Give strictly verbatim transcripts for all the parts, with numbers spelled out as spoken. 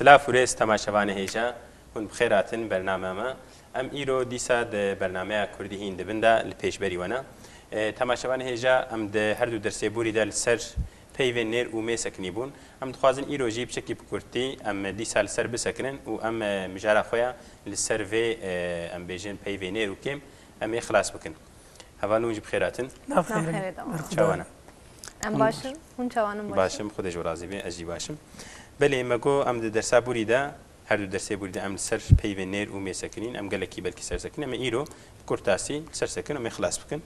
Silav û rêz temaşevanê hêja, hûn bi xêr hatin bernameya me. Em îro dîsa di bernameya Kurdî hîn di bin de li pêşberî we ne. E, temaşevanê hêja, em di her du dersê borî de li ser peyvên nêr û mê sekinî bûn. Em dixwazin îro jî piçekî bi kurtî em dîsa li ser bisekinin û em, e, mijara xwe ya li ser vê, e, em bêjin peyvê nêr û kêm em ê xilas bikin. Hevalno, hûn jî bi xêr hatin. Nav xêr. Nav xêr, Çawa ne? Em baş in, hûn çawa ne, baş in? Baş im, Xwedê ji we razî be, ez jî baş im. Belê, me got em di dersa borî de, her du dersê borî de em li ser peyvên nêr û mê sekinîn, em gelekî belkî ser sekinîn, em ê îro bi kurtasî li ser sekin, em ê xilas bikin.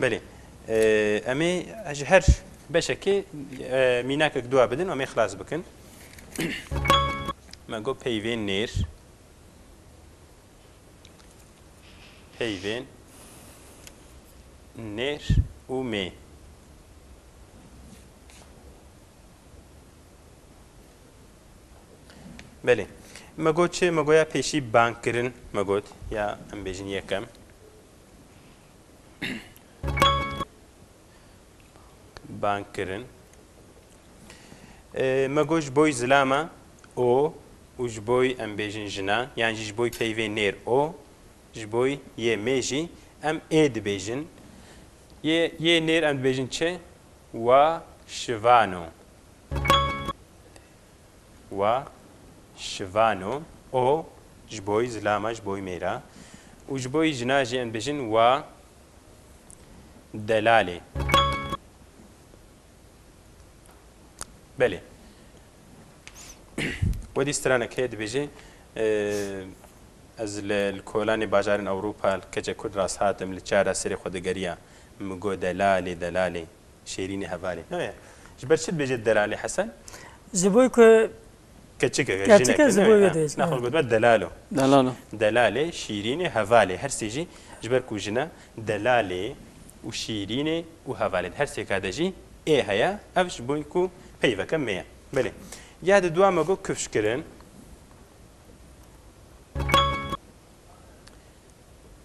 Belê, e, em ê ji her beşekê, e, mînakek dua bidin, em ê xilas bikin. Me got peyvên nêr. Peyvên nêr û mê. Belê. Me got çi? Me got ya pêşî bangkirin, me got. Ya em bêjin yekem. Bang kirin. E, me got ji bo zilama o û ji bo em bêjin jina, yan jî ji bo peyvê nêr o, ji bo yê mê jî em ê dibêjin. Yê, yê nêr em dibêjin çi? Wa şivano. Wa şivano, o ji bo zilama, ji bo mêra. Û ji bo jina jî em dibêjin wa delalê. Belê. Wedî stranek heye dibêje, e, ez li, li kolanê bajarên Ewropa li keçek Kurd rast hatim, li çara serê xwe digeriya, min got delalê, delalê. Şêrînê hevalê. Ne ye? Ji ber çi dibêje delalê Hesen? Ji bo ku keçik e, keçik e, jinek e, ji ne bo ye? Wê dibêje. Naxwe gotibe delalo. Delalo. Delalê, şîrînê, hevalê. Her sê jî ji ber ku jin e, delalê û şîrînê û hevalê. Her sêka de jî ê heye. Ev ji bo ku peyveke mê ye. Belê. Ya di dua me got kifş kirin.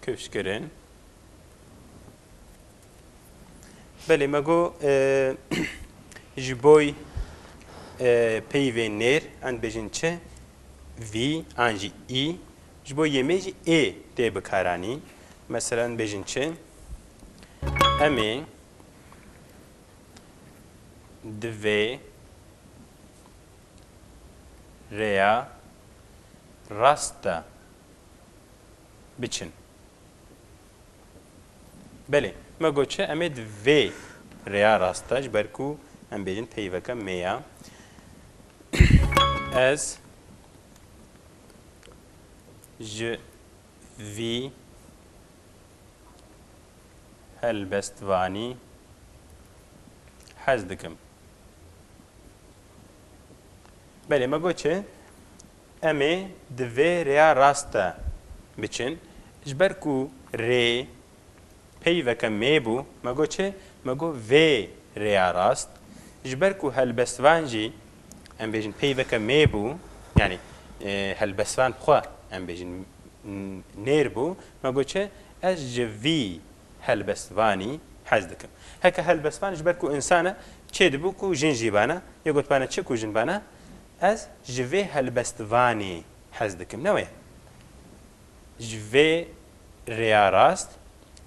Kifş kirin. Belê, me got, e, ji bo, e, peyvên nêr, em dibêjin çi? Vî, an jî î. Ji bo yê mê jî ê tê bikaranîn. Mesela, em dibêjin çi? Em ê di vê rêya rast de biçin. Belê, me got çi? Em ê di vê rêya rast de, ji ber ku em bêjin peyveke mê ya. Ez ji vî helbestvanî hez dikim. Belê, me got çi? Em ê di vê rêya rast de biçin. Ji ber ku rê peyveke mê bû, me got çi? Me got vê rêya rast. Ji ber ku helbestvan jî, em bêjin peyveke mê bû, yanî, e, helbestvan xwe, em bêjin, n-, nêr bû, me got çi? Ez ji vî helbestvanî hez dikim. Heke helbestvan ji ber ku însan e, çêdibû ku jin jî bana, yê gotibana çi ku jin bana, ez ji vê helbestvanî hez dikim. Ne wê? Ji vê rêya rast,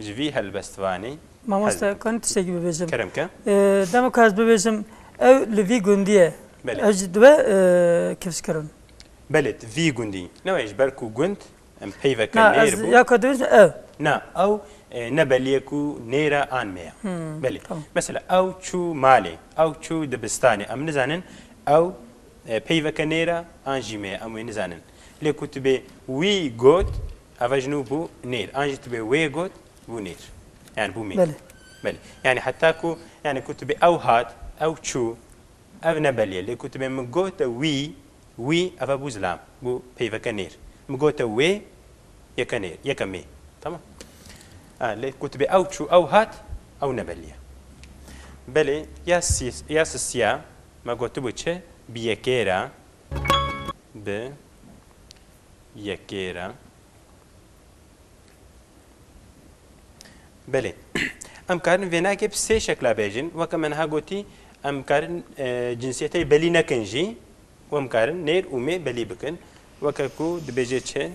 ji vî helbestvanî Mamoste, hez dikim. Kan tiştekî bibêjim? Kerem ke. Ee, dema ku ez bibêjim, ew li vî gundî ye. Belê. Ez jî dibe, ee, kifş kirin. Belê, vî gundî. Ne wê ji ber ku gund, em peyveke Na, nêr ez bû. Ya ka dibêjim ew. Na, ew, e, ne belî ye ku nêr e an mê ye. Hmm, Belê. Tamam. Mesela, ew çû malê, ew çû dibistanê. Em nizanin, ew, e, peyveke nêr e an jî mê ye. Em wê nizanin. Lê ku tu bê wî got, eva ji nû bû nêr. An jî tu bê wê got, bû nêr. Yani bû mê. Belê. Belê. Yani heta ku, yani ku tu bê ew hat, ew çû, ev ne belî ye. Lê ku tu bê min gote wî, wî, eva bû zilam, bû peyveke nêr. Min gote wê, yeke nêr, yeke mê. Tamam? Ha, lê ku tu bê ew çû, ew hat, ew ne belî ye. Belê, ya sî-, ya sisiya, me gotibû çi? Bi yekê re, bi yekê re. Belê. Em karin vênakê bi sê şekla bêjin. Weke me niha gotî, em karin, e, cinsiyetê belî nekin jî. Û em karin nêr û mê belî bikin. Weke ku dibêje çi?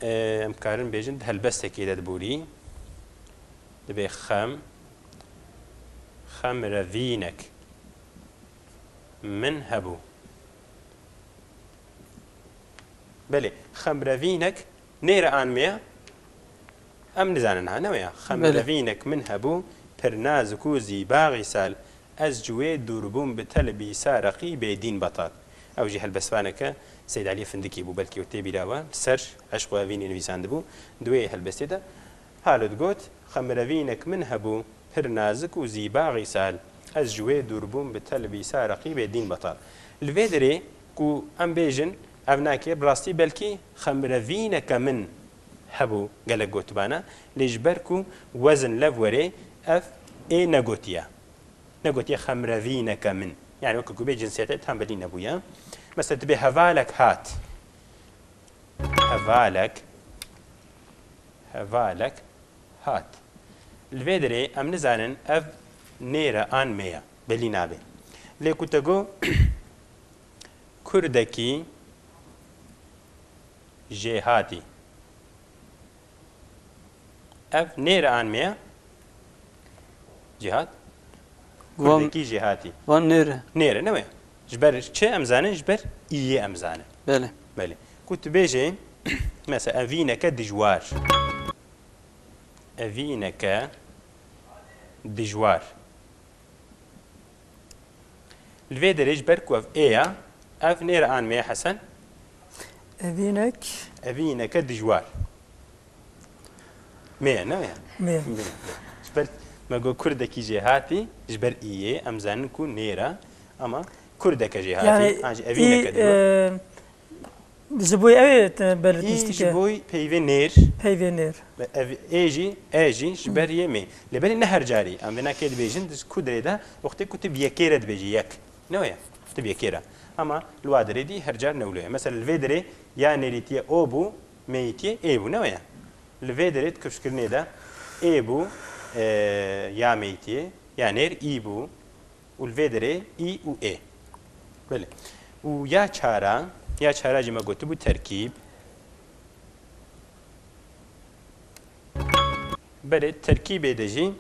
Ê, em karin bêjin di helbestekê de diborî. Dibê xem, xemrevînek min hebû. Belê, xemrevînek nêr e an mê ye? Em nizanin ha, ne wê ya? Belê. Xemrevînek min hebû, pir nazik û zîbaxî sal. Ez ji wê dûr bûm bi telbîsa reqîbê dîn betal. Ew jî helbestvaneke Seyd Eliyê Findikî bû, belkî we tê bîra we, li ser eşq û evînê nivîsandibû. Di wê helbestê de Halo digot, xemrevînek min hebû, pir nazik û zîbaxî sal. Ez ji wê dûr bûm bi telbîsa reqîbê dîn betal. Li vê derê ku em bêjin, ev nake, bi rastî belkî xemrevîneke min hebû gelek gotibana, lê ji ber ku wezin lev werê, ev ê negotiye. Negotiye xemrevîneke min. Yani weke ku bê cinsiyetê tam belî nebûye. Mesela dibê hevalek hat. Hevalek, hevalek hat. Li vê derê em nizanin ev nêr e an mê ye. Belî nabe. Lê ku te got, kurdekî jêhatî. Ev nêr e an mê ye? Jêhat? Van, kurdekî jêhatî. Van nêr e. Nêr e, ne wê? Ji ber çi em zanin? Ji ber î yê em zanin. Belê. Belê. Ku tu bêjê, mesela, evîneke dijwar. Evîneke dijwar. Li vê derê ji ber ku ev ê ya, ev nêr e an mê ye Hesen? Evînek. Evîneke dijwar. Mê ye, ne ya? Mê. Mê. Ji ber me got kurdekî jêhatî, ji ber î yê, em zanin ku nêr e, ama kurdeke jêhatî, Yani, an jî î, evîneke dijwar. E, Ji bo ew ê te belirtîş Î dike. Ji bo peyvê nêr. Peyvê nêr. Ev ê jî, e jî ji ber yê mê. Lê belê ne her carî. Em vê nakê dibêjin, di ku derê de, wextê ku tu bi yekê re dibêjî, yek. Ne weye? Tu bi yekê re. Ama li wa derê dî her car ne wilo ye. Mesela li vê derê ya nêrîtiyê o bû, mêyîtiyê ê bû. Ne weye? Li vê derê di kifşkirinê de ê bû, e, ya mêyîtiyê, ya nêr î bû. Û li vê derê î û ê. Belê. Û ya çara, ya çara jî me gotibû terkîb. Belê, terkîbê de jî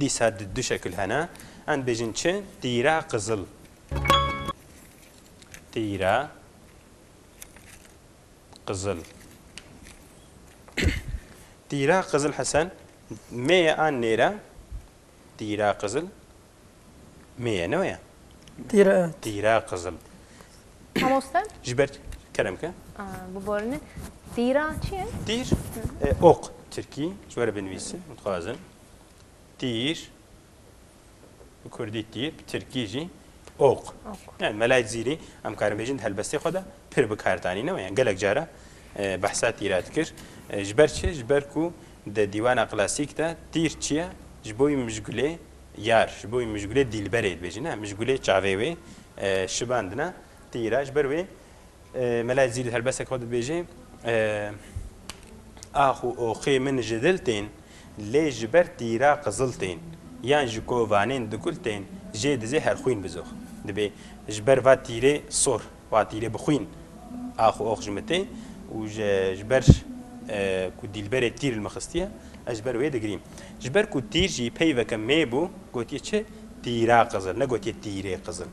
dîsa di du şekil hene. Em dibêjin çi? Tîra qizil. Tîra qizil. Tîra qizil Hesen, mê ye an nêr e? Tîra qizil. Mê ye, ne weye? Tîra, evet. Tîra qizil. Mamoste? Ji ber kerem ke. Aa, biborînin. Tîra çi ye? Tîr, e, ok, tirkî, ji we re binivîsim, dixwazim. Tîr, bi kurdî tîr, bi tirkî jî ok. Ok. Yani Mela Cizîrî, em karin bêjin di helbestê xwe de pir bi kar tanî, ne weye? Yani gelek cara, e, behsa tîra dikir. E, ji ber çi? Ji ber ku di dîwana klasîk de tîr çi ye? Ji bo mijgulê yar, ji bo mijgulê dîlberê dibêjin, ne? Mijgulê çavê wê, e, şibandine tîra. Ji ber wê, e, Mela Cizîrî di helbestek xwe dibêje, e, ax û oxê min ji dil tên, lê ji ber tîra qizil tên, yan ji kovanên dikul tên, jê dizê her xwîn bizox. Dibê ji ber va tîrê sor, va tîrê bi xwîn ax û ox ji min tê û ji, ji ber, e, ku dîlberê tîr li min xistiye, ez ji ber wê digirîm. Ji ber ku tîr jî peyveke mê bû, gotiye çi? Tîra qizil, negotiye tîrê qizil.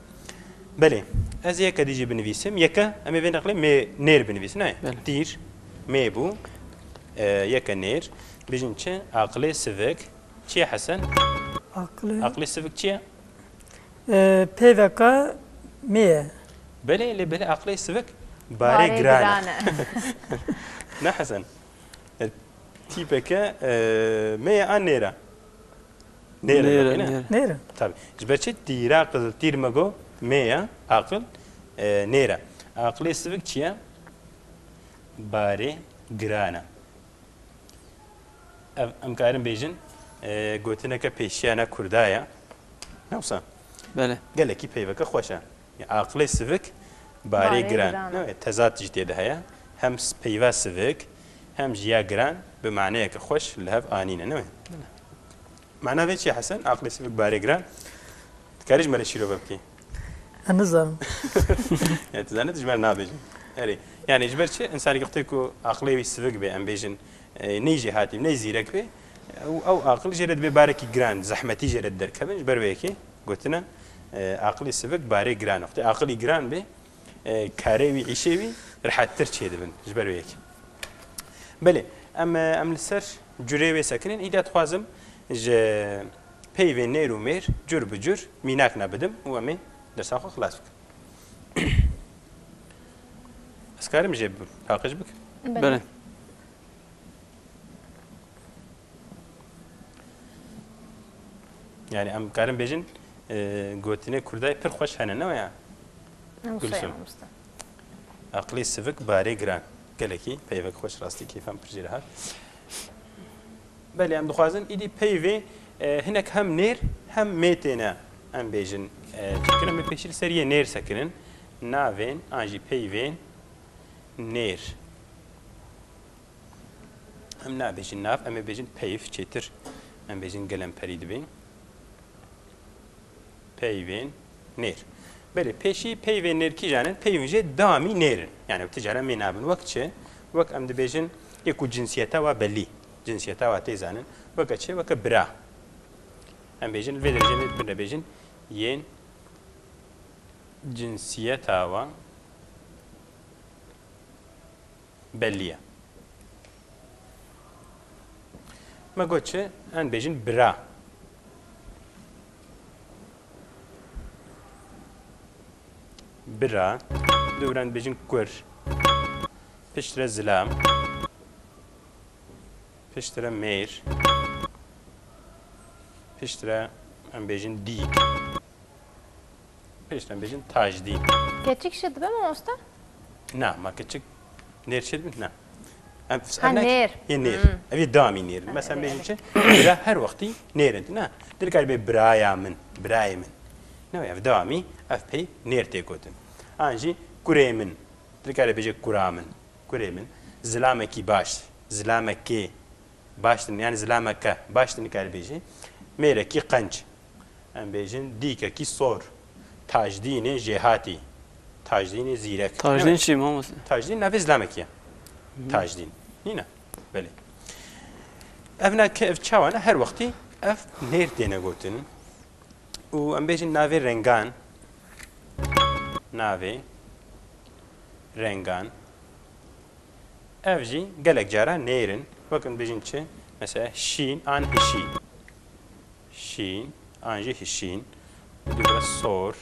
Belê, ez yeke dî jî binivîsim. Yeke, em ê vê neqlê mê, nêr binivîsin, nayê? Belê. Tîr, mê bû, e, yeke nêr. Bijin çi? Aqilê sivik. Çi ye Hesen? Aqilê Aqilê sivik çi ye? E, peyveka mê ye. Belê, lê belê aqilê sivik barê Barê giran e. Giran e. Ne Hesen? E, tîpeke, e, mê ye an nêr e? Nêr e, Nêr e, nêr e? Nêr e. Nêr e. Tabii. Ji ber çi? Tîra qizil, tîr me got, mê ye, aqil, e, nêr e. Aqilê sivik çi ye? Barê giran e. Ev, em karin bêjin, e, gotineke pêşiyana kurda ye. Ne wisa? Belê. Gelekî peyveke xweş e. Ya, aqilê sivik, barê Barê giran. Giran. Ne, tezat jî tê de heye. Hem s-, peyva sivik, hem jî ya giran bi maneyeke xweş li hev anîne, ne? Mana vê çi ye Hesen? Aqilê sivik, barê giran. Dikarî ji me re şîrove bikî? Ez nizanim. Yani, tu zanî, tu ji me re nabêjî. Erê. Yani, ji ber çi? Însanekî wextê ku aqilê wî sivik be, em bêjin, e, ney jêhatî, ney zîrek be, ew, ew aqil jê re dibe barekî giran, zehmetî jê re derkevin, ji ber wê yekê gotine, e, aqilê sivik barê giran. Wextê aqilî giran be, e, karê wî, îşê wî rihettir çêdibin, ji ber wê yekê. Belê, em, em li ser curê wê sekinin. Îdî dixwazim ji peyvê nêr û mêr cur bi cur mînak ne bidim û em ê dersa xwe xilas bikin. Ez karim jê bipaqij bikim? Belê. Yani em karin bêjin, e, gotinê kurdayê pir xweş hene, ne waya? Em Gülsüm. Sayın mamoste. Aqilê sivik barê giran. Gelekî peyvek xweş, rastî kêfan pir jê re hat. Belê, em dixwazin îdî peyvê, e, hinek hem nêr hem mê têne, em bêjin. E, çêkirin, em ê pêşî li ser yê nêr sekirin. Navên an jî peyvên nêr. Em nabêjin nav, em ê bêjin peyv çêtir. Em bêjin gelemperî dibê. Peyvên nêr. Belê, pêşî peyvên nêr kîjan in? Peyvên jê damî nêr in. Yani, ti cara mê nabin. Wek çi? Wek em dibêjin, yê ku cinsiyeta wa belî. Cinsiyeta wa tê zanin. Weke çi? Weke bira. Em bêjin, li vê derece em ê bira bêjin, yên cinsiyeta wa belliye. Me got çi? Em bêjin bira. Bira. Dû re em bêjin kur. Piştre zilam. Piştre mêr. Piştre em bêjin dîk. Piştre em bêjin tajdîn. Keçik çêdibe mamoste? Na, ma keçik nêr çêdibin? Na. Em, Ha, em ne-, nêr. Yê nêr. Hmm. Ev yê damî nêr. Ha, mesela evet, bêjin evet. Çi? Bira her wextî nêr in. Na. Dil kar bê biraya min, birayê min. Ne, ev damî, ev pey nêr tê gotin. An jî kurê min. Dil kar bêje kura min, kurê min. Zilamekî baş, zilamekê baş din, yani zilameke baş din kar bêjî. Mêrekî qenc. Em bêjin dîkekî sor. Tajdînê jêhatî. Tajdînê zîrek. Tajdîn çi, mamoste? Tajdîn navê zilamekî ye. Tajdîn. Nîne? Belê. Ev nake, ev çawa ne? Her wextî ev nêr têne gotin. Û em bêjin navê rengan. Navê rengan. Ev jî gelek cara nêr in. Wek em bêjin çi? Mesela şîn an hişîn. Şîn an jî hişîn. Dû re sor.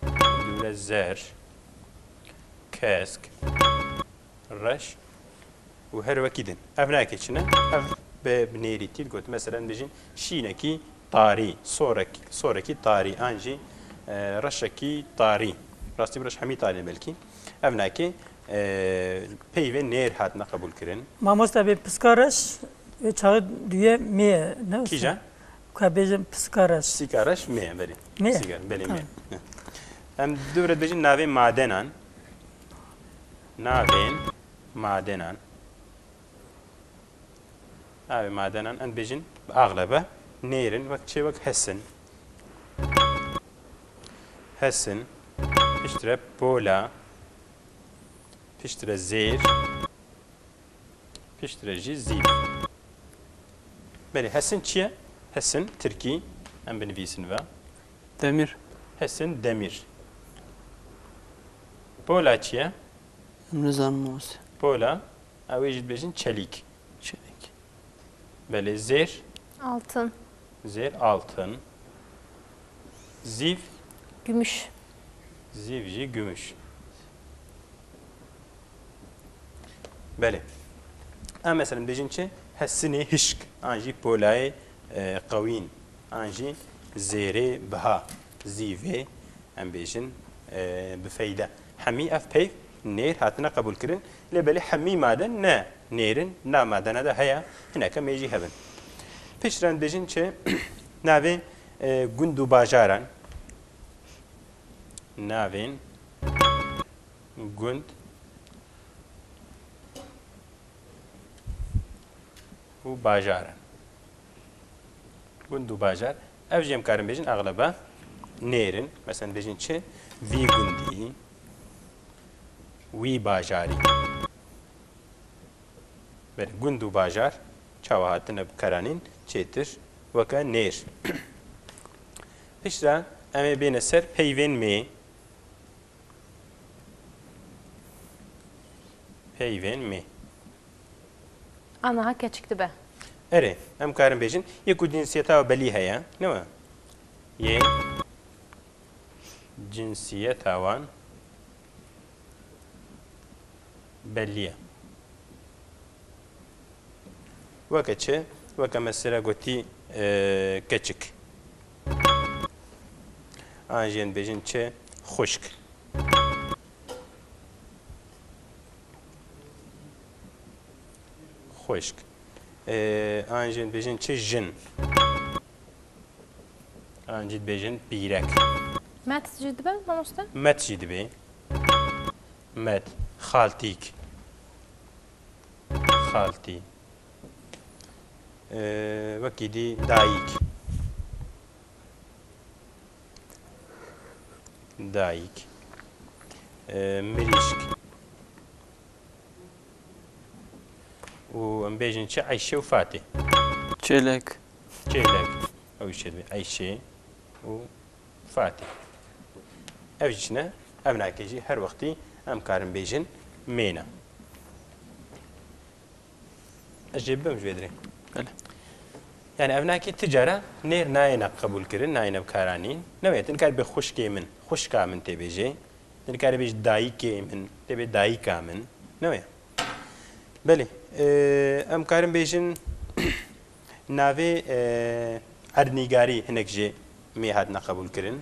Dû re zer. Kesk. Reş. Û her wekî din. Ev nayekê çi ne? Ev bi, bi nêrîtî digot. Mesela em bêjin şînekî tarî, sorek, sorekî tarî, an jî, e, reşekî tarî. Rastî bi reş hemî tarî ne belkî. Ev nayekê, e, peyvê nêr hatine qebûlkirin. Mamoste bê piska reş, wê çaxê duye mê ye, ne? Kîjan? Ka bêjin piska reş. Sîka reş mê ye, belê. Mê ye? Sîka, belê, mê ye. Tamam. Heh. Em dû re dibêjin navê madenan. Navên madenan. Navê madenan em dibêjin bi axlebe nêr in, wek çê, wek hesin. Hesin, piştre pola, piştre zêr, piştre jî zîv. Belê, hesin çi ye? Hesin, tirkî, em binivîsin ve. Demir. Hesin demir. Pola çi ye? Em nizanim, mamoste. Pola, ew ê jî dibêjin çelîk. Çelîk. Belê, zêr? Altın. Zêr, altın. Zîv? Gümüş. Zîv jî gümüş. Belê. Em mesela bêjin çi? Hesinê hişk, an jî polayê, e, qewîn, an jî zêrê biha, zîvê, em bêjin, e, bifeyde. Hemî ev peyv nêr hatine qebûlkirin, lê belê hemî maden ne nêr in, na madena de heye, hineke mê jî hebin. Piştre em dibêjin çi? Navê, e, gund û bajaran. Navên gund û bajar in. Gund û bajar. Ev jî em karin bêjin, exlebe nêr in. Mesela bêjin çi? Vî gundî, wî bajarî. Belê, gund û bajar çawa hatine bikaranîn çêtir weke nêr. Piştre em ê bêne ser peyvên mê. Peyvên mê. Aniha keçik dibe. Erê, em karin bêjin, yê ku cinsiyeta we belî heye, ne we? Yê cinsiyeta wan belî ye. Weke çi? Weke mesela gotî, e, keçik. An jî em bêjin çi? Xwişk. Xwişk. E, an jî em bêjin çi? Jin. An jî dibêjin pîrek. Met jî dibe, mamoste? Met jî dibê. Met. Xaltîk. Xaltî. Ee, wekî dî dayîk. Dayîk. Ee, mirîşk. Û em bêjin çi? Eyşe û Fatê. Çêlek. Çêlek. Ew jî çêdibê. Eyşe û Fatê. Ev jî çi ne? Evnakê jî her wextî em karin bêjin mêne. Ez jê bibim ji vê dirê. Belê. Yani evnakê ti cara nêr nayêne qebûlkirin, nayêne bikaranîn. Ne wê, tu nikarî bê xwişkê min, xwişka min tê bêjê. Tu nikarî bêjî dayikê min, tê bê dayika min. Ne wê? Belê. E, em karin bêjin navê, e, erdnîgarî hinek jê mê hatine qebûlkirin.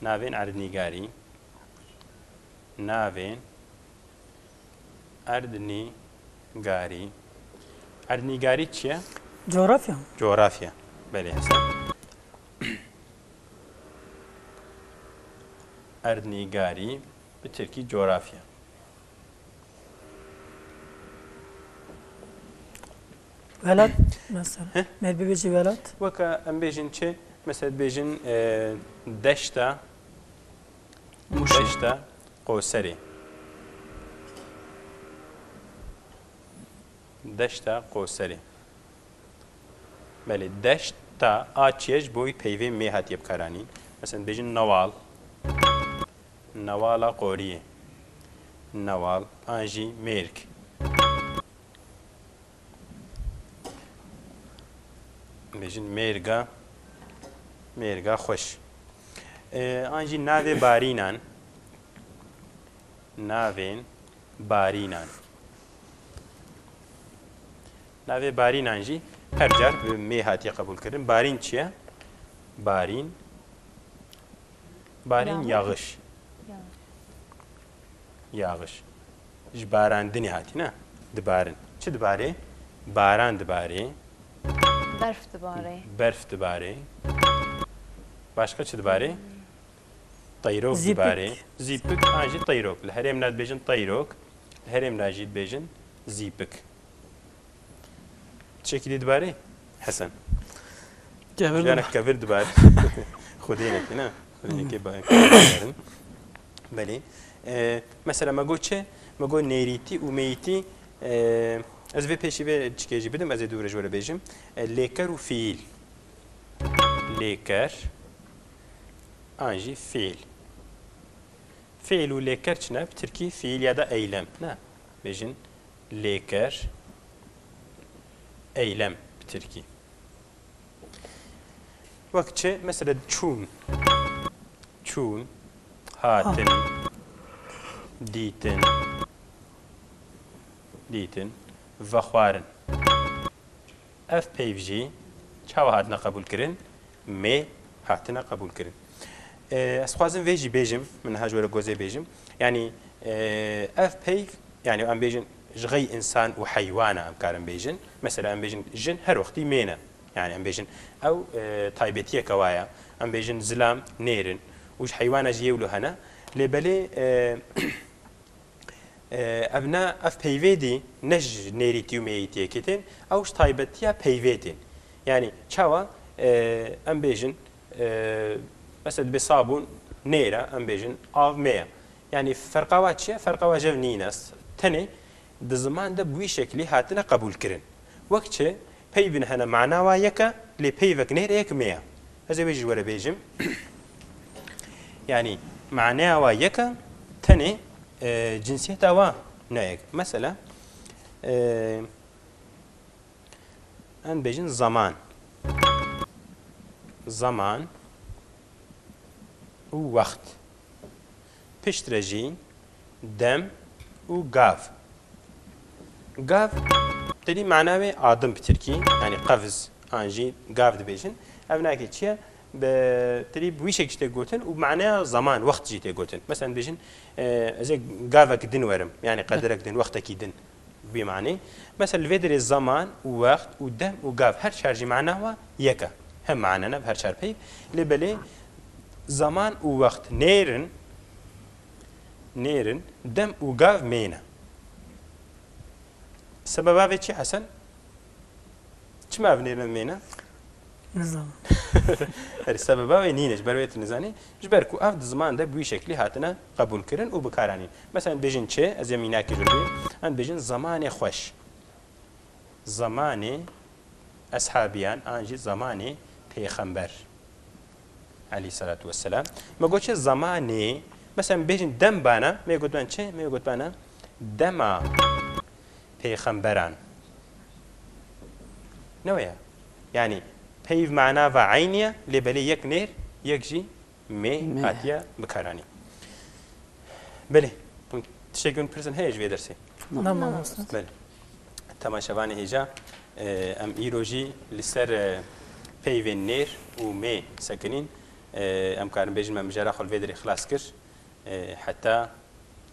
Navên erdnîgarî. Navên erdnîgarî. Erdnîgarî çi ye? Coğrafya. Coğrafya. Belê Hesen. Erdnîgarî bi tirkî coğrafya. Welat mesela. Heh. Me bibêjî welat. Weke em bêjin çi? Mesela bêjin, e, deşta, Mûşê. Deşta Qoserê. Deşta Qoserê. Belê, deşta a çi ye, ji bo wî peyvê mê hatiye bikaranîn. Mesela bêjin newal. Newala Qoriyê. Newal, an jî mêrg. Bêjin mêrga, mêrga xweş. Ee, an jî navê barînan. Navên barînan. Navê barînan jî her car bi mê hatiye qebûlkirin. Barîn çi ye? Barîn, barîn Yağış. Yağış. Yağış. Yağış. Ji barandinê hatî, ne? Dibarin. Çi dibarê? Baran dibarê. Berf dibarê. Berf dibarê. Başka çi dibarê? Teyrok Zîpik. Dibarê. Zîpik an jî teyrok. Li herêmna dibêjin teyrok. Li herêmna jî dibêjin zîpik. Tiştekî dî dibarê? Hesen. Kevir Jiyana dibar. Kevir dibar. Xwedênekê ne? Xwedênekê ba-, kevir dibarin. Belê. Ee, mesela me got çi? Me got nêrîtî û meyîtî, ee, ez vê pêşî vê çikê jî bidim, ez ê dû re ji we re bêjim. Ee, lêker û fiîl. Lêker an jî fiîl. Fiîl û lêker çi ne? Bi tirkî fiîl ya da eylem, ne? Bêjin lêker, eylem bi tirkî. Wek çi? Mesela çûn. Çûn, hatin, Ha. Dîtin, dîtin, vexwarin. Ev peyv jî çawa hatine qebûlkirin? Mê hatine qebûlkirin. E, ez dixwazim vê jî bêjim, min niha ji we re gozê bêjim. Yanî, e, ev peyv, yanî em bêjin ji xey însan û heywana em karin bêjin. Mesela em bêjin jin her wextî mê ne. Yanî em bêjin ew, e, taybetiyeke wa ye. Em bêjin zilam nêr in û ji heywana jî yê wilo hene. Lê belê, e, E, ev ne, ev peyvê dî ne ji nêrîtî û mêyîtiyekê tên, ew ji taybetiya peyvê tên. Yanî çawa, e, em bêjin, e, Mesela dibê sabûn nêr e, em bêjin av mê ye. Yanî ferqa wa çi ye? Ferqa wa jev nîne. Tenê di ziman de bi wî şeklî hatine qebûlkirin. Wek çi? Peyvin hene mana wa yek e, lê peyvek nêr e, yek mê ye. Ez ê wê jî ji we re bêjim. Yanî maneya wa yek e, tenê, e, cinsiyeta wa ne yek. Mesela, e, em bêjin zaman. Zaman û wext. Piştre jî dem û gav. Gav, tedî mana wê adim bi tirkî, yanî qevz, an jî gav dibêjin. Ev nake çi ye? Bi, tedî bi wî şekî jî tê gotin û maneya zaman, wext jî tê gotin. Mesela dibêjin, e, ez ê gavek din werim, yanî qederek din, wextekî din. Bi manî. Mesela li vê derê zaman û wext û dem û gav her çar jî mana wa yek e. Hem mana ne, her çar peyv. Lê belê zaman û wext nêr in, nêr in, dem û gav mê ne. Sebeba vê çi Hesen? Çima ev nêr in, mê ne? Nizanim. Erê, sebeba wê nîne, ji ber wê tu nizanî. Ji ber ku ev di ziman de bi wî şeklî hatine qebûlkirin û bikaranîn. Mesela bêjin çi? Ez ê mînakê ji bî. Em bêjin zemanê xweş. Zemanê eshabiyan an jî zemanê pêxember aleyhissalatu vesselam. Me got çi? Zemanê, mesela bêjin dem bana, me gotban çi? Me gotbana dema pêxemberan. Ne weye? Yanî peyv mana ve eynî ye, lê belê yek nêr, yek jî mê Mê. hatiye bikaranî. Belê, hûn tiştekî hûn pirsin heye ji vê dersê? Na, mamoste. Belê. Temaşevanê hêja, e, em îro jî li ser, e, peyvên nêr û mê sekinîn. E, em karin bêjin me mijara xwe li vê derê xilas kir. E, heta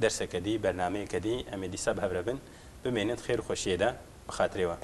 derseke dî, bernameyeke dî, em ê dîsa bi hev re bin. Bimênin di xêr û xweşiyê de, bi xatirê we.